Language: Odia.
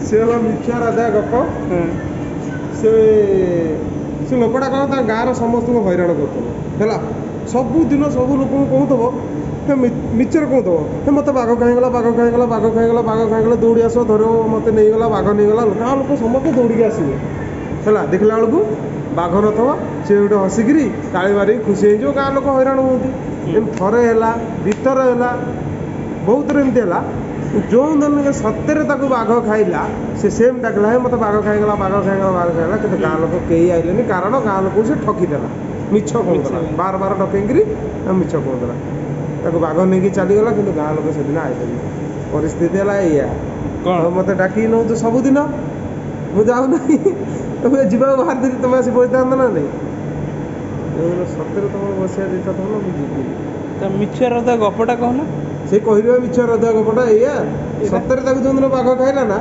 ସେ ହେଲା ମିଛୁଆ ରାଜା ଗପ। ସେ ସେ ଲୋକଟା କ'ଣ ତା ଗାଁର ସମସ୍ତଙ୍କୁ ହଇରାଣ କରୁଥିବ, ହେଲା। ସବୁଦିନ ସବୁ ଲୋକଙ୍କୁ କହୁଥିବ, ହେ ମିଛରେ କହୁଥିବ, ହେ ମୋତେ ବାଘ ଖାଇଗଲା, ବାଘ ଖାଇଗଲା, ବାଘ ଖାଇଗଲା, ବାଘ ଖାଇଗଲା, ଦୌଡ଼ି ଆସ, ଧରିବ, ମୋତେ ନେଇଗଲା, ବାଘ ନେଇଗଲା। ଗାଁ ଲୋକ ସମସ୍ତେ ଦୌଡ଼ିକି ଆସିବେ, ହେଲା। ଦେଖିଲା ବେଳକୁ ବାଘ ନଥିବ। ସେ ଗୋଟେ ହସିକିରି ତାଳି ମାରିକି ଖୁସି ହେଇଯିବ। ଗାଁ ଲୋକ ହଇରାଣ ହୁଅନ୍ତି। ଏମିତି ଥରେ ହେଲା, ଦୁଇଥର ହେଲା, ବହୁତ ଥର ଏମିତି ହେଲା। ଯେଉଁ ଦିନ ସତରେ ତାକୁ ବାଘ ଖାଇଲା, ସେ ସେମ୍ ଡାକିଲା, ହେ ମୋତେ ବାଘ ଖାଇଗଲା, ବାଘ ଖାଇଗଲା, ବାଘ ଖାଇଗଲା। କିନ୍ତୁ ଗାଁ ଲୋକ କେହି ଆଇଲେନି, କାରଣ ଗାଁ ଲୋକଙ୍କୁ ସେ ଠକିଦେଲା, ମିଛ କହୁଥିଲା। ବାର ବାର ଡକେଇକିରି ମିଛ କହୁଥିଲା। ତାକୁ ବାଘ ନେଇକି ଚାଲିଗଲା, କିନ୍ତୁ ଗାଁ ଲୋକ ସେଦିନ ଆଇଲେନି। ପରିସ୍ଥିତି ହେଲା ଏଇଆ। କ'ଣ? ମୋତେ ଡାକିକି ନେଉଛ ସବୁଦିନ, ମୁଁ ଯାଉନାହିଁ। ତମେ ଯିବାକୁ ବାହାରିଥିଲି, ତମେ ଆସି ବସିଥାନ୍ତ ନା ନାଇଁ? ଯେଉଁଦିନ ସତରେ ତମର ବସିବା ଇଚ୍ଛା ଥିବ ନା, ମୁଁ ଯିବିନି। ତ ମିଛୁଆ ରଜା ଗପଟା କହୁନ। ସେ କହିବା ମିଛ ରଜା ଗପଟା ଏଇଆ, ସତରେ ତାକୁ ଯେଉଁଦିନ ବାଘ ଖାଇଲା ନା